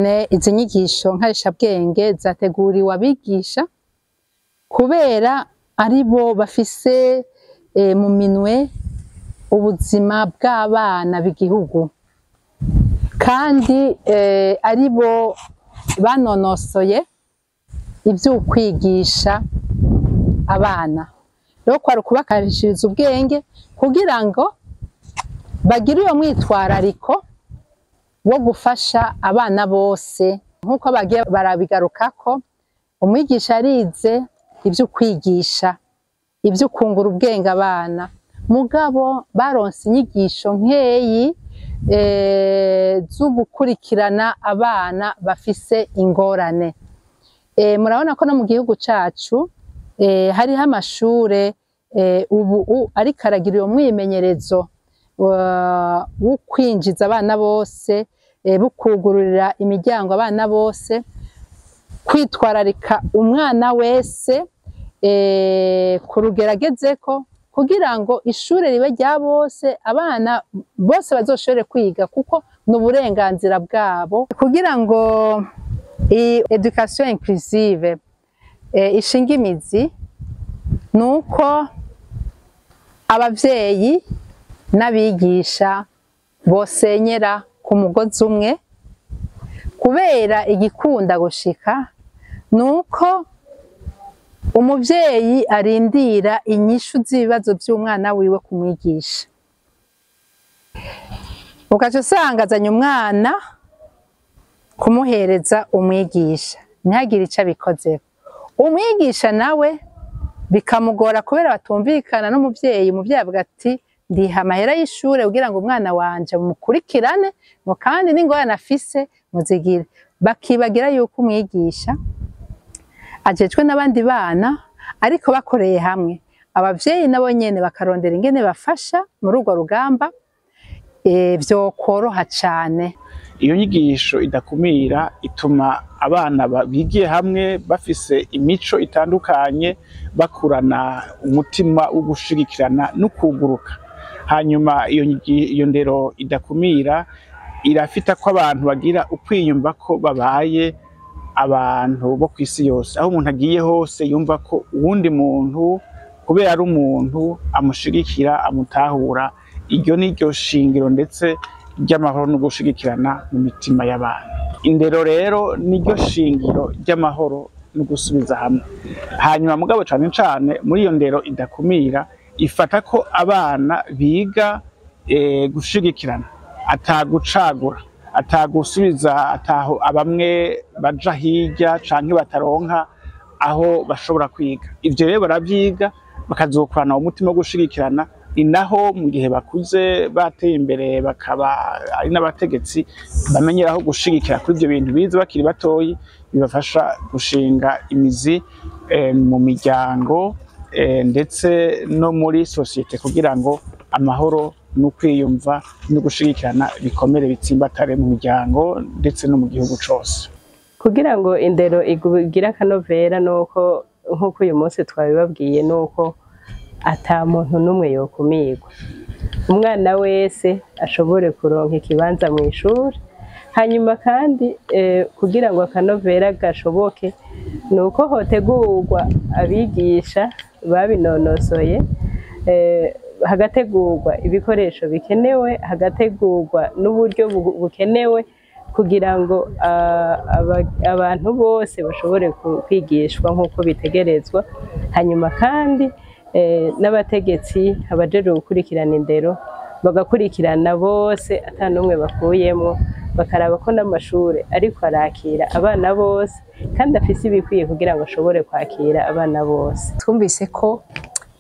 Izi nyigisho nkarishabwenge zateguriwe abigisha kubera aribo bafise mu minwe ubuzima bw'abana b'igihugu, kandi aribo banonosoye ivy'ukwigisha abana. Rero kwari ukubakarishiriza ubwenge kugira ngo bagire uyo mwitwarariko wo gufasha abana bose, nk'uko bagiye barabigarukako. Umwigisha arize ivyo kwigisha, ivyo kungura ubwenge abana, mugabo baronse inyigisho nkeyi zo gukurikirana abana bafise ingorane. Murabona ko no mu gihugu cacu hariho amashure ubu ariko aragira uyo mwimenyerezo wo kwinjiza abana bose, bukugururira imiryango abana bose, kwitwararika umwana wese ku rugero agezeko, kugira ngo ishure ribe rya bose, abana bose bazoshobore kwiga, kuko ni uburenganzira bwabo. Kugira ngo iyi éducation inclusive ishinge imizi, nuko abavyeyi n'abigisha bosenyera ku mugozi umwe, kubera igikunda gushika nuko umuvyeyi arindira inyishu z'ibibazo vy'umwana wiwe kumwigisha, ugaca usanga azanye umwana kumuhereza umwigisha, ntihagire ico abikozeko. Umwigisha nawe bikamugora kubera batumvikana n'umuvyeyi. Umuvyeyi avuga ati: "Ndiha amahera y'ishure kugira ngo umwana wanje mumukurikirane, ngo kandi n'ingorane afise muzigire." Bakibagira yuko umwigisha ajejwe n'abandi bana, ariko bakoreye hamwe, abavyeyi nabo nyene bakarondera ingene bafasha muri urwo rugamba, vyokworoha cane. Iyo nyigisho idakumira ituma abana bigiye hamwe bafise imico itandukanye bakurana umutima wo gushigikirana no kuguruka. Hanyuma iyo ndero idakumira irafita ko abantu bagira ukwiyumva ko babaye abantu bo kw'isi yose, aho umuntu agiye hose yumva ko uwundi muntu, kubera ari umuntu, amushigikira, amutahura. Iryo ni ryo shingiro ndetse ry'amahoro no gushigikirana mu mitima y'abantu. Indero rero niryo shingiro ry'amahoro no gusubiza hamwe. Hanyuma mugabo cane cane muri iyo ndero idakumira ifata ko abana biga gushigikirana, atagucagura, atagusubiza ataho abamwe baja hirya canke bataronka aho bashobora kwiga. Ivyo rero baravyiga, bakazokurana umutima wo gushigikirana. Ni naho mu gihe bakuze, bateye imbere, bakaba ari n'abategetsi, bamenyeraho gushigikira kuri ivyo bintu bize bakiri batoyi, bibafasha gushinga imizi mu miryango ndetse no muri sosiyete, kugira ngo amahoro no kwiyumva no gushigikirana bikomere, bitsimbatare mu miryango ndetse no mu gihugu cose. Kugira ngo indero igire akanovera, nuko nk'uko uyu munsi twabibabwiye, nuko ata muntu n'umwe yokumirwa, umwana wese ashobore kuronka ikibanza mu ishuri. Hanyuma kandi kugira ngo akanovera gashoboke, ni uko hotegurwa abigisha babinonosoye, hagategurwa ibikoresho bikenewe, hagategurwa n'uburyo bukenewe kugira ngo abantu bose bashobore kwigishwa nk'uko bitegerezwa. Hanyuma kandi n'abategetsi, abajejwe gukurikirana indero, bagakurikirana bose ata n'umwe bakuyemwo, bakaraba ko n'amashure ariko arakira abana bose kandi afise ibikwiye kugira ngo ashobore kwakira abana bose. Twumvise ko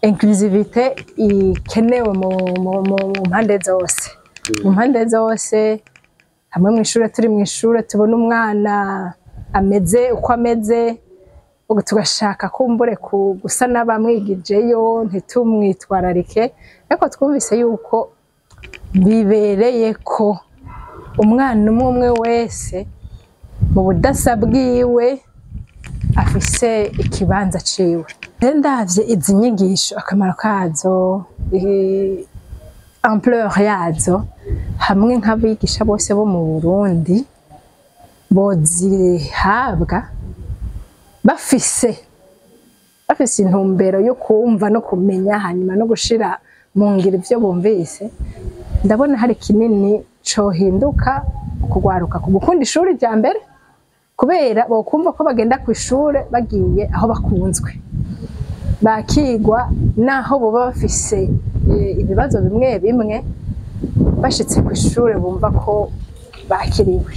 inclusivité ikenewe mu mpande zose, mu mpande zose. Hamwe mu ishure, turi mu ishure, tubona umwana ameze uko ameze, ubwo tugashaka kumbure gusa n'abamwigijeyo, ntitumwitwararike. Ariko twumvise yuko bibereye ko umwana umwe umwe wese mu budasa bwiwe afise ikibanza ciwe. Rero ndavye izi nyigisho, akamaro kazo, ampleur yazo, hamwe nk'abigisha bose bo mu Burundi. Bozihabwa bafise intumbero yo kumva no kumenya, hanyuma no gushira mu ngiro ivyo bumvise. Ndabona hari kinini cohinduka kugwaruka ku gukunda ishuri rya mbere, kubera bokumva ko bagenda ku ishure bagiye aho bakunzwe, bakigwa, naho boba bafise ibibazo bimwe bimwe, bashitse ku ishure bumva ko bakiriwe.